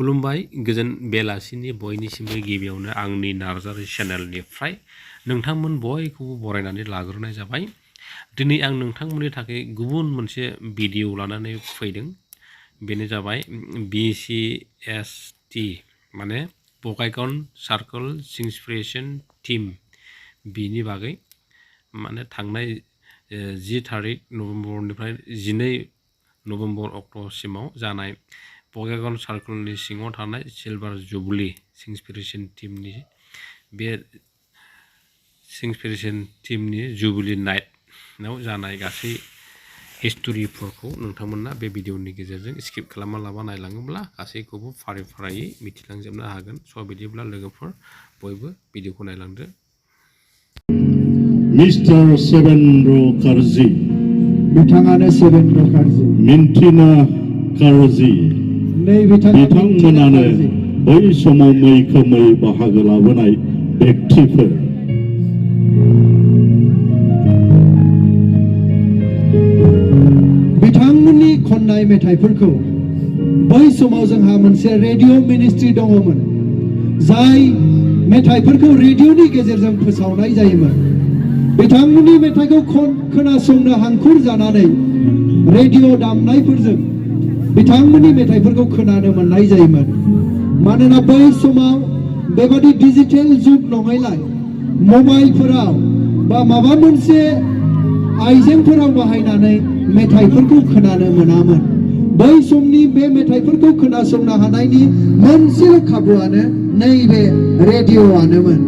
खुलुमबाय गोजोन बेलासिनि बयनिसिमबो गिबियावनो आंनि नार्जारी चेनेलनिफ्राय नोंथांमोन बयखौबो बरायनानै लाग्रोनाय जाबाय। दिनै आं नोंथांमोननि थाखाय गुबुन मोनसे भिडिअ लानानै फैदों। बेनो जाबाय BCST माने बगाइगाव सार्कल इंस्पिरेशन टीम बिनि बागै माने थांनाय 10 तारिख नभेम्बरनिफ्राय 12 नभेम्बर अक्ट'सिमाव जानाय बगाइगाव सार्कलनि सिङाव थानाय सिलभार जुबली इंस्पिरेशन टीमनि बे इंस्पिरेशन टीमनि जुबली नाइटआव जानाय गासै हिस्ट'रिफोरखौ नोंथांमोना बे भिडिअनि गेजेरजों स्किप खालामना लाबा नायलाङोब्ला गासैखौबो फारि फारियै मिथिलांजोबनो हागोन। स' बिदिब्ला लोगोफोर बयबो भिडिअखौ नायलांदो। मिस्टार सेवेन्द्र कार्जी बिथाङानो सेवेन्द्र कार्जी मिन्थिना कार्जी बिथांमोनानो बै समाव मैखोमै बाहागो लाबोनाय व्यक्तिफोर। बिथांमोननि खननाय मेथाइफोरखौ बै समाव जोंहा मोनसे रेडिअ मिनिस्ट्रि दङमोन, जाय मेथाइफोरखौ रेडिअनि गेजेरजों फोसावनाय जायोमोन। बिथांमोननि मेथाइखौ खोनासंनो हांखुर जानानै रेडिअ दामनायफोरजों बिथांमोननि मेथाइफोरखौ खोनानो मोननाय जायोमोन। मानोना बै समाव बेबादि डिजिटेल जुग नङैलाय मबाइलफोराव बा माबा मोनसे आइजेंफोराव बाहायनानै मेथाइफोरखौ खोनानो मोनामोन। बै समनि बे मेथाइफोरखौ खोनासंनो हानायनि मोनसेल' खाबुआनो नैबे रेडिअआनोमोन।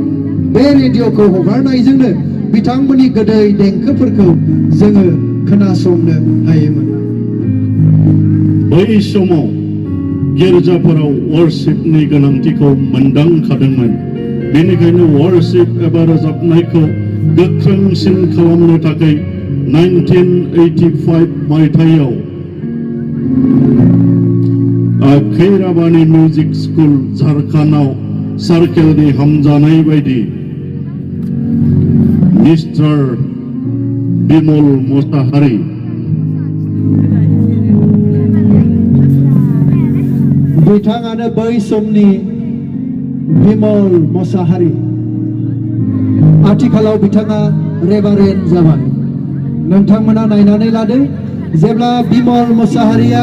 बे रेडिअखौ हगारनायजोंनो बिथांमोननि गोदै देंखोफोरखौ जोङो खोनासंनो हायोमोन। बै समाव गिर्जाफोराव वर्शिपनि गोनांथिखौ मोनदांखादोंमोन। बेनिखायनो वर्शिप एबा रोजाबनायखौ गोख्रोंसिन खालामनो थाखाय 1985 मायथाइयाव खैराबानि मिउजिक स्कुल झारखान्डआव सार्केलनि हामजानाय बायदि मिस्टार बिमल मोसाहारी बिथाङानो बै समनि बिमल मोसाहारी। आथिखालाव बिथाङा रेभारेन्ड जाबाय। नोंथांमोना नायनानै लादो, जेब्ला बिमल मोसाहारीया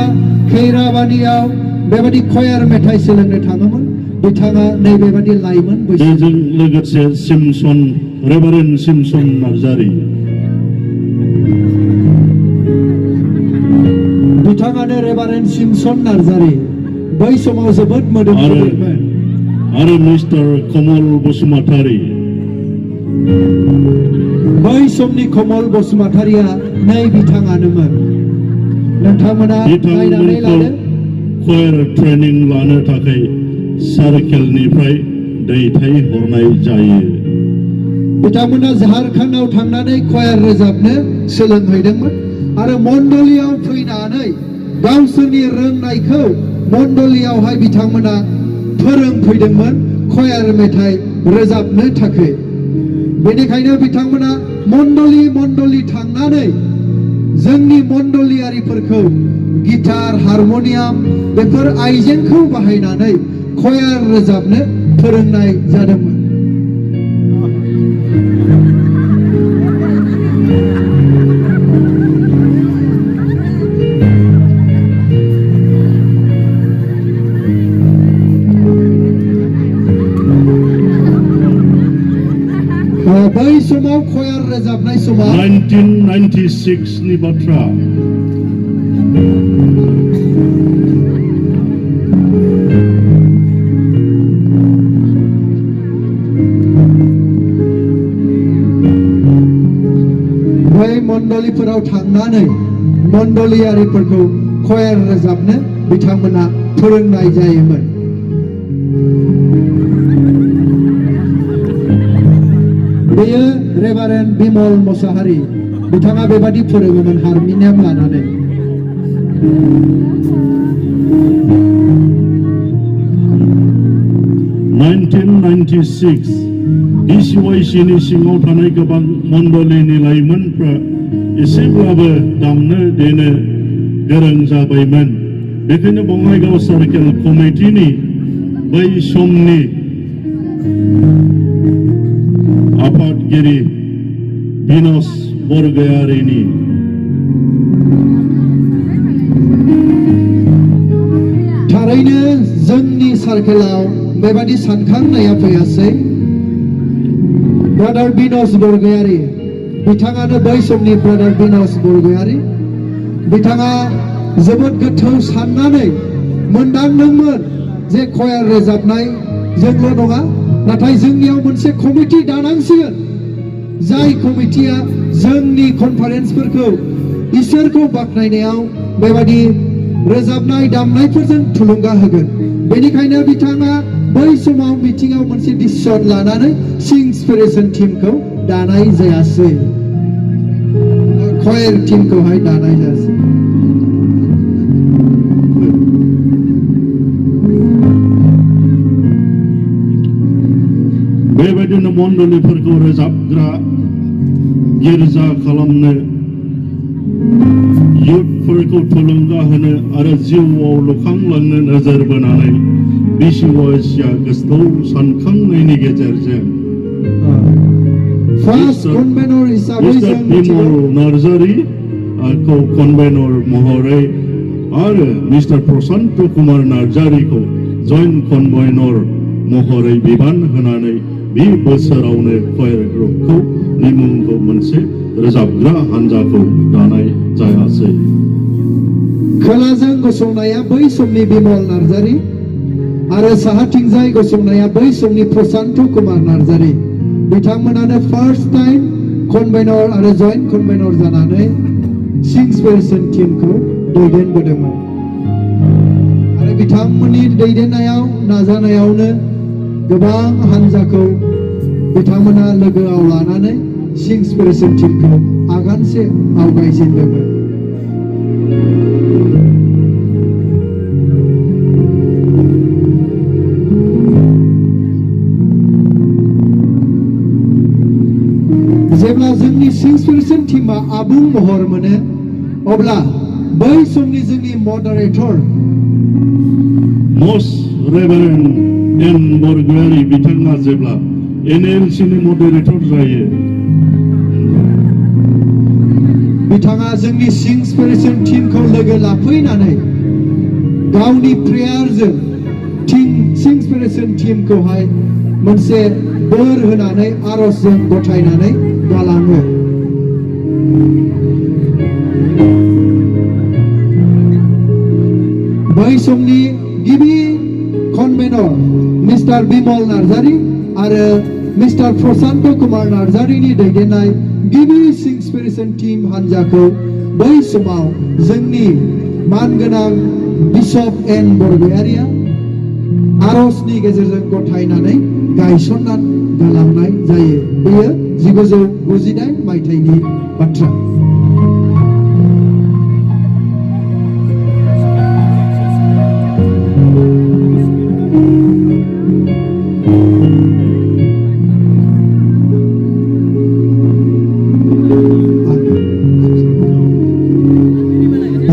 खैराबानियाव बेबायदि खयार मेथाइ सोलोंनो थाङोमोन, बिथाङा नैबेबादि लाइमोन बैसोनि। बेजों लोगोसे रेभारेन्ड सिमसन नार्जारी बिथाङानो रेभारेन्ड सिमसन नार्जारी बै समाव जोबोद मोदोमदोंमोन। आरो मिस्टार कमल बसुमतारी बै समनि कमल बसुमतारीया नै बिथाङानोमोन। नोंथांमोना नायनानै लादो। खयार ट्रेनिं लानो थाखाय सार्केलनिफ्राय दैथायहरनाय जायो। बिथांमोना झारखान्डआव थांनानै खयार रोजाबनो सोलोंहैदोंमोन आरो मण्डलियाव फैनानै गावसोरनि रोंनायखौ मण्डलियावहाय बिथांमोना फोरोंफैदोंमोन खयार मेथाइ रोजाबनो थाखाय। बेनिखायनो बिथांमोना मण्डलि थांनानै जोंनि मण्डलियारिफोरखौ गिटार, हारमनियाम बेफोर आइजेंखौ बाहायनानै खयार रोजाबनो फोरोंनाय जादोंमोन। बै समाव खयार रोजाबनाय समाव 1996 नि बाथ्रा। बै मण्डलिफोराव थांनानै मण्डलियारिफोरखौ खयार रोजाबनो बिथांमोना फोरोंनाय जायोमोन। बेयो रेभारेन्ड बिमल मोसाहारी। बिथाङा बेबादि फोरोङोमोन हारमनियाम लानानै। 1996 DCYCनि सिङाव थानाय गोबां मण्डलिनि लाइमोनफ्रा एसेब्लाबो दामनो देनो गोरों जाबायमोन। बेखायनो बङाइगाव सार्केल कमिटिनि बै समनि आफादगिरि बिनस बरगयारिनि थारैनो जोंनि सार्केलाव बेबादि सानखांनाया फैयासै। ब्रादार बिनस बरगयारि बिथाङानो बै समनि ब्रादार बिनस बरगयारि बिथाङा जोबोद गोथौ साननानै मोनदांदोंमोन जे खयार रोजाबनाय जोंल' नङा, नाथाय जोंनियाव मोनसे कमिटि दानांसिगोन, जाय कमिटिया जोंनि कनफारेन्सफोरखौ इसोरखौ बाख्नायनायाव बेबादि रोजाबनाय दामनायफोरजों थुलुंगा होगोन। बेनिखायनो बिथाङा बै समाव मिटिंआव मोनसे डिसिसन लानानै सिंस्पिरेशन टीमखौ दानाय जायासै, खयार टीमखौहाय दानाय जायासै। बेबायदिनो मण्डलीफोरखौ रोजाबग्रा गिर्जा खालामनो, युथफोरखौ थुलुंगा होनो आरो जिउआव लुखांलांनो नोजोर बोनानै बिसिवासिया गोसो सानखांनायनि गेजेरजों मिस्टार बिमल नार्जारी को कन्वेनर महरै आरो mister Prashant Kumar नार्जारीखौ joint convener महरै बिबान होनानै बे बोसोरावनो खयार ग्रुपखौ निमुंखौ मोनसे रोजाबग्रा हानजाखौ दानाय जायासै। खोलाजों गसंनाया बै समनि बिमल नार्जारी आरो साहाथिंजाय गसंनाया बै समनि प्रशांत कुमार नार्जारी बिथांमोनानो फार्स्ट टाइम कन्वेनर आरो जइन्ट कन्वेनर जानानै सिंस्पिरेशन टीमखौ दैदेनबोदोंमोन आरो बिथांमोननि दैदेननायाव नाजानायावनो गोबां हानजाखौ बिथांमोना लोगोआव लानानै सिंस्पिरेशन टीमखौ आगानसे आवगायजेनदोंमोन। जेब्ला जोंनि सिंस्पिरेशन टीमा आबुं महर मोनो अब्ला बै समनि जोंनि मडारेटर मोस्ट रेभारेन्ड एन बरगयारि बिथाङा जेब्ला NLC नि मडारेटर जायो, बिथाङा जोंनि सिंस्पिरेशन टीमखौ लोगो लाफैनानै गावनि प्रेयारजों सिंस्पिरेशन टीमखौहाय मोनसे बोर होनानै आरजजों गथायनानै गालाङो। बै समनि गिबि कन्वेनर मिस्टार बिमल नार्जारी आरो मिस्टार प्रशांत कुमार नार्जारीनि दैदेननाय गिबि सिंस्पिरेशन टीम हानजाखौ बै समाव जोंनि मानगोनां बिशप एन बरगयारिया आरजनि गेजेरजों गथायनानै गायसननानै गालांनाय जायो। बेयो 1998 मायथाइनि बाथ्रा।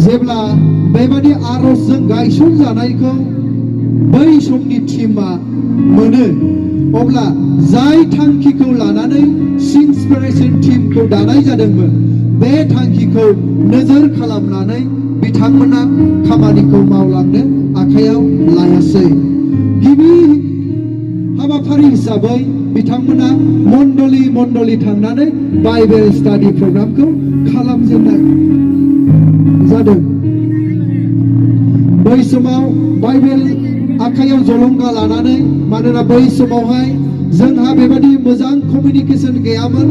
जेब्ला बेबादि आरजजों गायसन जानायखौ बै समनि टीमा मोनो अब्ला जाय थांखिखौ लानानै सिंस्पिरेशन टीमखौ दानाय जादोंमोन बे थांखिखौ नोजोर खालामनानै बिथांमोना खामानिखौ मावलांनो आखायाव लायासै। गिबि हाबाफारि हिसाबै बिथांमोना मण्डली थांनानै बाइबेल स्टाडि प्रग्रामखौ खालामजेननाय जादों। बै समाव बाइबेल आखायाव जलंगा लानानै, मानोना बै समावहाय जोंहा बेबादि मोजां कमिउनिकेशन गैयामोन,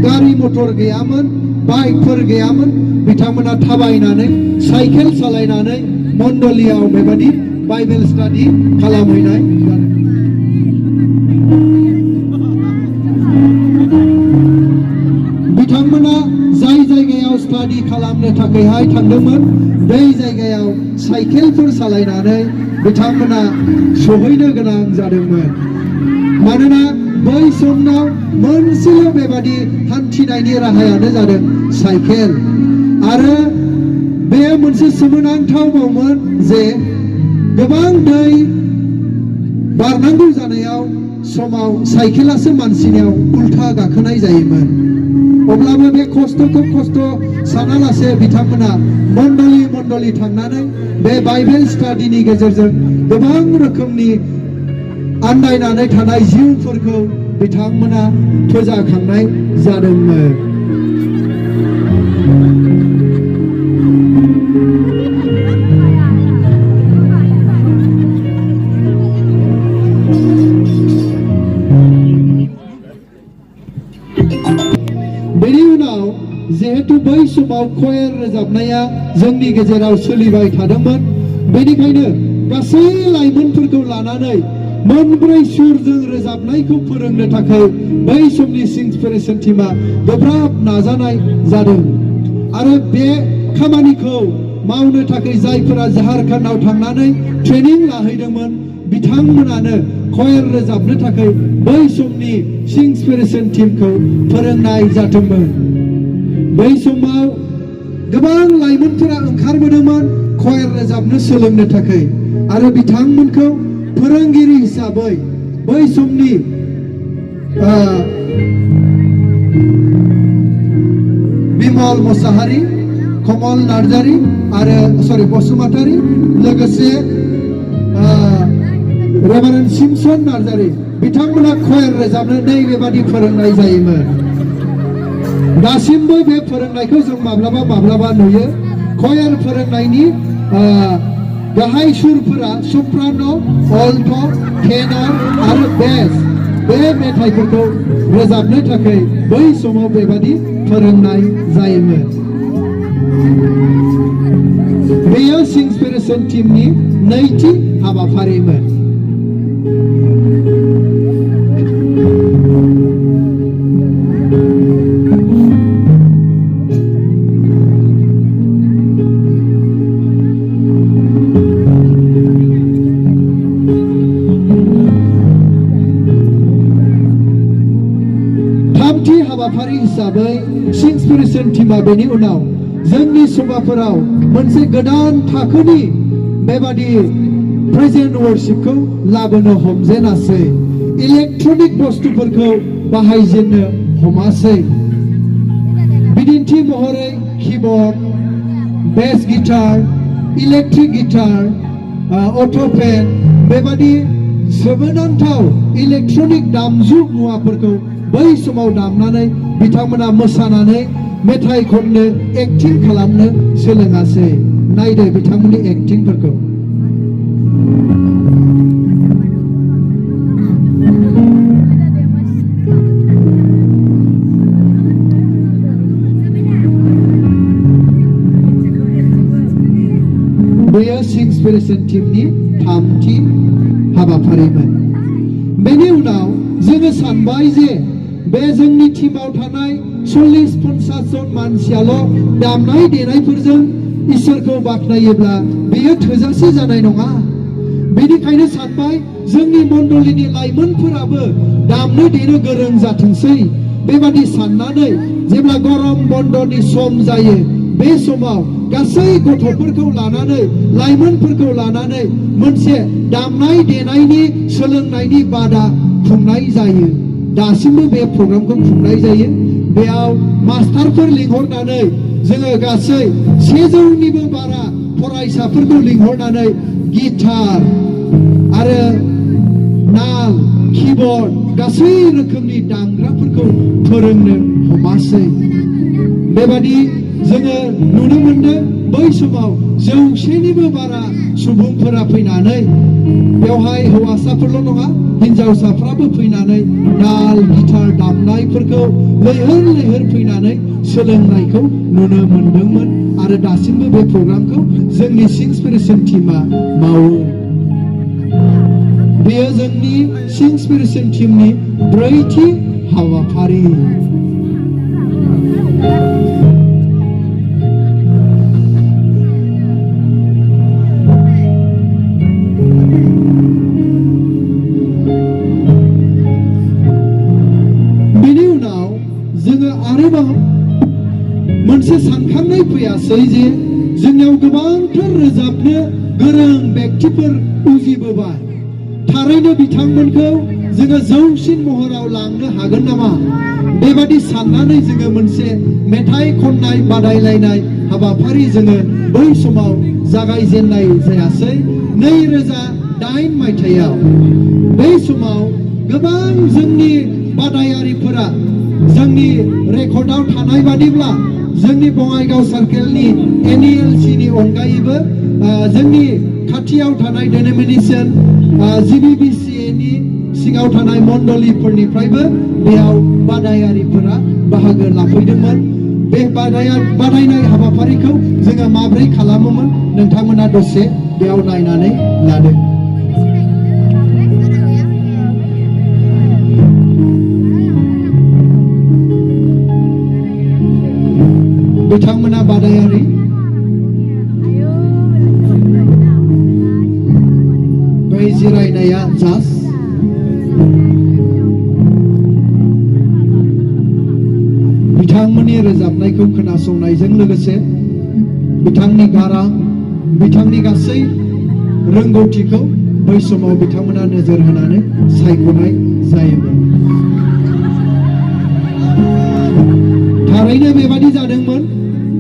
गारि मटर गैयामोन, बाइकफोर गैयामोन, बिथांमोना थाबायनानै साइकेल सालायनानै मण्डलीयाव बेबादि बाइबेल स्टाडि खालामहैनाय जादों। बिथांमोना जाय जायगायाव स्टाडि खालामनो थाखायहाय थांदोंमोन बै जायगायाव साइकेलफोर सालायनानै बिथांमोना सहैनो गोनां जादोंमोन। मानोना बै समाव मोनसेल' बेबादि हान्थिनायनि राहायानो जादों साइकेल, आरो बे बेयो मोनसे सोमोनांथावमोन जे गोबां दै बारनांगौ जानायाव समाव साइकेलासो मानसिनियाव उल्था गाखोनाय जायोमोन अब्लाबो बे खस्थ'खौ खस्थ' सानालासे बिथांमोना मण्डली थांनानै बे बाइबेल स्टाडिनि गेजेरजों गोबां रोखोमनि आन्दायनानै थानाय जिउफोरखौ बिथांमोना फोजाखांनाय जादोंमोन जिहेतु बै समाव खयर रोजाबनाया जोंनि गेजेराव सोलिबाय थादोंमोन बेनिखायनो गासै लाइमोनफोरखौ लानानै मोनब्रै सुरजों रोजाबनायखौ फोरोंनो थाखाय बै समनि इंस्पिरेशन टीमा गोब्राब नाजानाय जादों आरो बे खामानिखौ मावनो थाखाय जायफोरा झारखन्डआव थांनानै ट्रेनिं लाहैदोंमोन बिथांमोनानो खयर रोजाबनो थाखाय बै समनि इंस्पिरेशन टीमखौ फोरोंनाय जादोंमोन बै समाव गोबां लाइमोनफोरा ओंखारबोदोंमोन खयर रोजाबनो सोलोंनो थाखाय आरो बिथांमोनखौ फोरोंगिरि हिसाबै बै समनि बिमल मोसाहारी कमल नार्जारी आरो बसुमतारी लोगोसे रेभारेन्ड सिमसन नार्जारी बिथांमोना खयर रोजाबनो नैबेबादि फोरोंनाय जायोमोन दासिमबो बे फोरोंनायखौ जों माब्लाबा नुयो खयर फोरोंनायनि गाहाय सुरफोरा सप्रानो अल्ट' टेनर आरो बेस बे मेथाइफोरखौ रोजाबनो थाखाय बै समाव बेबादि फोरोंनाय जायोमोन बेयो इंस्पिरेशन टीमनि नैथि हाबाफारिमोन हाबाफारि हिसाबै इंस्पिरेशन टीमा बेनि उनाव जोंनि सभाफोराव मोनसे गोदान थाखोनि बेबादि प्रेजेन्ट वर्शिपखौ लाबोनो हमजेनासै इलेक्ट्रनिक बुस्थुफोरखौ बाहायजेननो हमासै बिदिन्थि महरै keyboard bass guitar electric guitar अट'पेन बेबादि सोमोनांथाव इलेक्ट्रनिक दामजु मुवाफोरखौ बै समाव दामनानै बिथांमोना मोसानानै मेथाइ खननो एक्टिं खालामनो सोलोङासै नायदो बिथांमोननि एक्टिंफोरखौ बेयो इंस्पिरेशन टीमनि थामथि हाबाफारिमोन बेनि उनाव जोङो सानबाय जे बे जोंनि टीमाव थानाय 40-50 जन मानसियाल' दामनाय देनायफोरजों इसोरखौ बाख्नायोब्ला बेयो थोजासे जानाय नङा बेनिखायनो सानबाय जोंनि मण्डलीनि लाइमोनफोराबो दामनो देनो गोरों जाथोंसै बेबादि साननानै जेब्ला गरम बन्दनि सम जायो बे समाव गासै गथ'फोरखौ लानानै लाइमोनफोरखौ लानानै मोनसे दामनाय देनायनि सोलोंनायनि बादा खुंनाय जायो दासिमबो बे प्रग्रामखौ खुंनाय जायो बेयाव मास्टारफोर लिंहरनानै जोङो गासै 100निबो बारा फरायसाफोरखौ लिंहरनानै गिटार आरो नाल कीबोर्ड गासै रोखोमनि दामग्राफोरखौ फोरोंनो हमासै बेबादि जोङो नुनो मोनदों बै समाव 100निबो बारा सुबुंफोरा फैनानै बेवहाय हौवासाफोरल' नङा हिनजावसाफ्राबो फैनानै नाल गिटार दामनायफोरखौ लैहोर फैनानै सोलोंनायखौ नुनो मोनदोंमोन आरो दासिमबो बे प्रग्रामखौ जोंनि इंस्पिरेशन टीमा मावो बेयो जोंनि इंस्पिरेशन टीमनि ब्रैथि हाबाफारि मोनसे सानखांनाय फैयासै जे जोंनियाव गोबांथार रोजाबनो गोरों व्यक्तिफोर उजिबोबाय थारैनो बिथांमोनखौ जोङो जौसिन महराव लांनो हागोन नामा बेबादि साननानै जोङो मोनसे मेथाइ खननाय बादायलायनाय हाबाफारि जोङो बै समाव जागायजेननाय जायासै 2008 मायथाइयाव बै समाव गोबां जोंनि बादायारिफोरा जोंनि रेकर्डआव थानाय बादिब्ला जोंनि बङाइगाव सार्केलनि NELC-नि अनगायैबो जोंनि खाथियाव थानाय डेनोमिनेसन GBBCA-नि सिङाव थानाय मण्डलिफोरनिफ्रायबो बेयाव बादायारिफोरा बाहागो लाफैदोंमोन बे बादायनाय हाबाफारिखौ जोङो माब्रै खालामोमोन नोंथांमोना दसे बेयाव नायनानै लादो बिथांमोना बादायारि बै जिरायनाया जास बिथांमोननि रोजाबनायखौ खोनासंनायजों लोगोसे बिथांनि गारां बिथांनि गासै रोंगौथिखौ बै समाव बिथांमोना नोजोर होनानै सायख'नाय जायोमोन थारैनो बेबादि जादोंमोन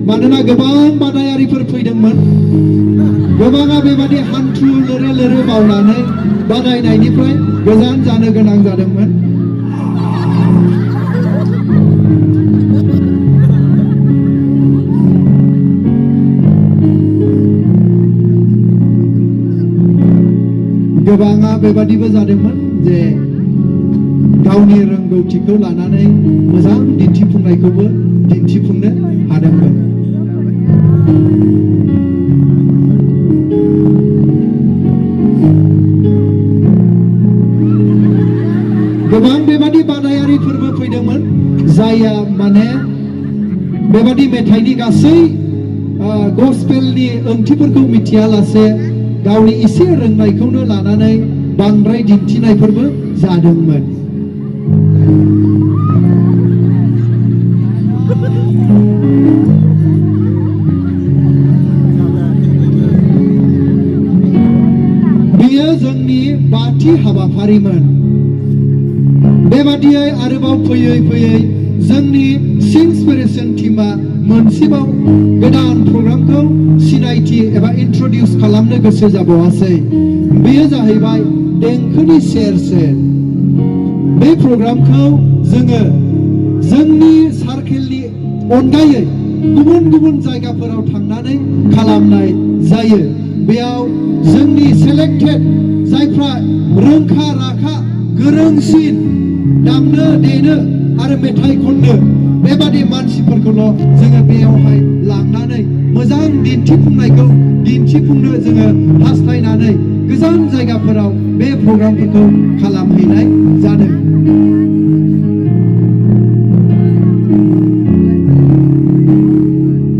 मानोना गोबां बादायारिफोर फैदोंमोन गोबाङा बेबादि हान्थु लोरो लोरो बावनानै बादायनायनिफ्राय गोजान जानो गोनां जादोंमोन गोबाङा बेबादिबो जादोंमोन जे गावनि रोंगौथिखौ लानानै मोजां दिन्थिफुंनायखौबो दिन्थिफुंनो हादोंमोन गोबां बेबादि बादायारिफोरबो फैदोंमोन जायहा माने बेबादि मेथाइनि गासै गस्पेलनि ओंथिफोरखौ मिथियालासे गावनि एसे रोंनायखौनो लानानै बांद्राय दिन्थिनायफोरबो जादोंमोन बेयो जोंनि बाथि हाबाफारिमोन बेबादियै आरोबाव फैयै फैयै जोंनि सिंस्पिरेसन टीमा मोनसेबाव गोदान प्रग्रामखौ सिनायथि एबा इन्ट्रडिउस खालामनो गोसो जाबावासै बेयो जाहैबाय देंखोनि सेर सेर बे प्रग्रामखौ जोङो जोंनि सार्केलनि अनगायै गुबुन गुबुन जायगाफोराव थांनानै खालामनाय जायो बेयाव जोंनि सेलेक्टेड जायफ्रा रोंखा राखा गोरोंसिन दामनो देनो आरो मेथाइ खननो बेबादि मानसिफोरखौल' जोङो बेयावहाय लांनानै मोजां दिन्थिफुंनायखौ दिन्थिफुंनो जोङो हास्थायनानै गोजान जायगाफोराव बे प्रग्रामफोरखौ खालामहैनाय जादों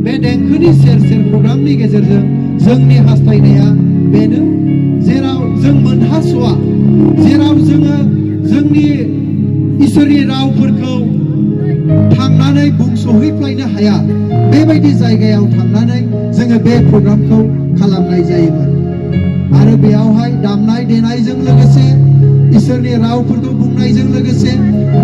बे देंखोनि सेर सेर प्रग्रामनि गेजेरजों जोंनि हास्थायनाया बेनो जेराव जों मोनहास'आ जेराव जोङो जोंनि इसोरनि रावफोरखौ थांनानै बुंस'हैफ्लायनो हाया बेबायदि जायगायाव थांनानै जोङो बे प्रग्रामखौ खालामनाय जायोमोन आरो बेयावहाय दामनाय देनायजों लोगोसे इसोरनि रावफोरखौ बुंनायजों लोगोसे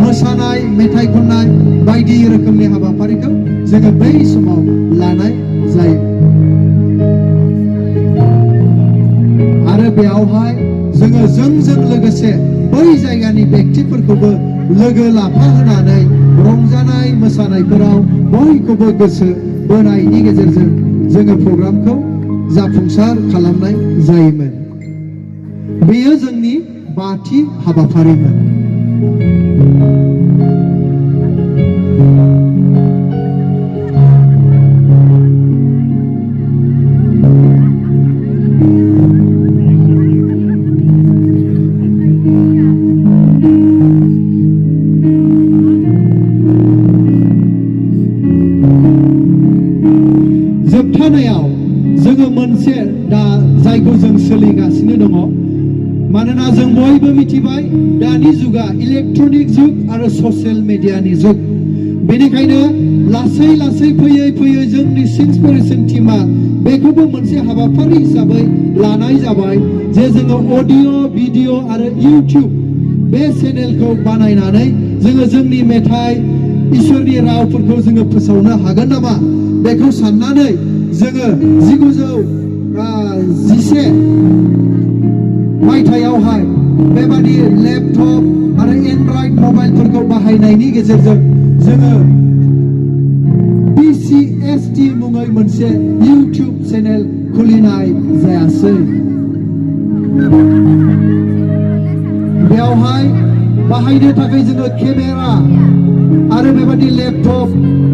मोसानाय मेथाइ खननाय बायदि रोखोमनि हाबाफारिखौ जोङो बै समाव लानाय जायो आरो बेयावहाय जोङो जोंजों लोगोसे बै जायगानि व्यक्तिफोरखौबो लोगो लाफा होनानै रंजानाय मोसानायफोराव बयखौबो गोसो बोनायनि गेजेरजों जोङो प्रग्रामखौ जाफुंसार खालामनाय जायोमोन बेयो जोंनि बाथि हाबाफारिमोन जोबथानायाव जोङो मोनसे दा जायखौ जों सोलिगासिनो दङ मानोना जों बयबो मिथिबाय दानि जुगा इलेक्ट्रनिक जुग आरो ससियेल मिडियानि जुग बेनिखायनो लासै लासै फैयै फैयै जोंनि सिंस्पिरेसन टीमा बेखौबो मोनसे हाबाफारि हिसाबै लानाय जाबाय जे जोङो अडिअ भिडिअ आरो इउटिउब बे चेनेलखौ बानायनानै जोङो जोंनि मेथाइ इसोरनि रावफोरखौ जोङो फोसावनो हागोन नामा बेखौ साननानै जोङो 1911 मायथाइयावहाय बेबादि लेपटप आरो एन्ड्रइड मबाइलफोरखौ बाहायनायनि गेजेरजों जोङो BCST मुङै मोनसे इउटिउब चेनेल खुलिनाय जायासै बेवहाय बाहायनो थाखाय जोङो केमेरा आरो बेबादि लेपटप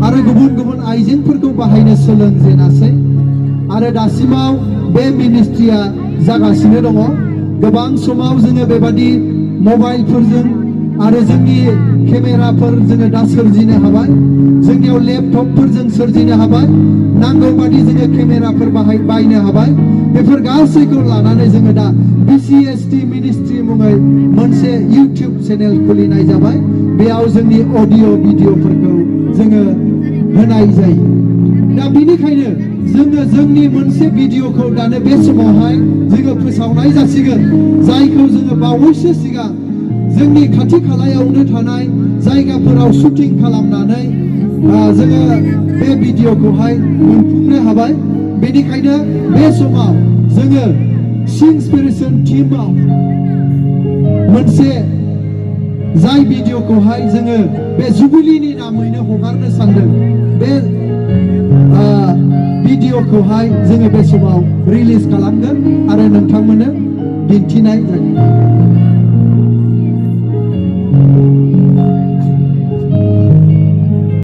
आरो गुबुन गुबुन आइजेंफोरखौ बाहायनो सोलोंजेनासै आरो दासिमाव बे मिनिस्ट्रिया जागासिनो दङ गोबां समाव जोङो बेबादि मबाइलफोरजों आरो जोंनि केमेराफोर जोङो दा सोरजिनो हाबाय जोंनियाव लेपटपफोरजों सोरजिनो हाबाय नांगौ बादि जोङो केमेराफोर बायनो हाबाय बेफोर गासैखौ लानानै जोङो दा BCST मिनिस्ट्रि मुङै मोनसे इउटिउब चेनेल खुलिनाय जाबाय बेयाव जोंनि अडिअ भिडिअफोरखौ जोङो होनाय जायो दा बेनिखायनो जोङो जोंनि मोनसे भिडिअखौ दानो बे समावहाय जोङो फोसावनाय जासिगोन जायखौ जोङो बावैसो सिगां जोंनि खाथि खालायावनो थानाय जायगाफोराव शुटिं खालामनानै जोङो बे भिडिअखौहाय मोनफुंनो हाबाय बेनिखायनो बे समाव जोङो सिनस्पिरेसन टीमाव मोनसे जाय भिडिअखौहाय जोङो बे जुबिलिनि नामैनो हगारनो सानदों बे भिडिअखौहाय जोङो बे समाव रिलिज खालामगोन आरो नोंथांमोननो दिन्थिनाय जागोन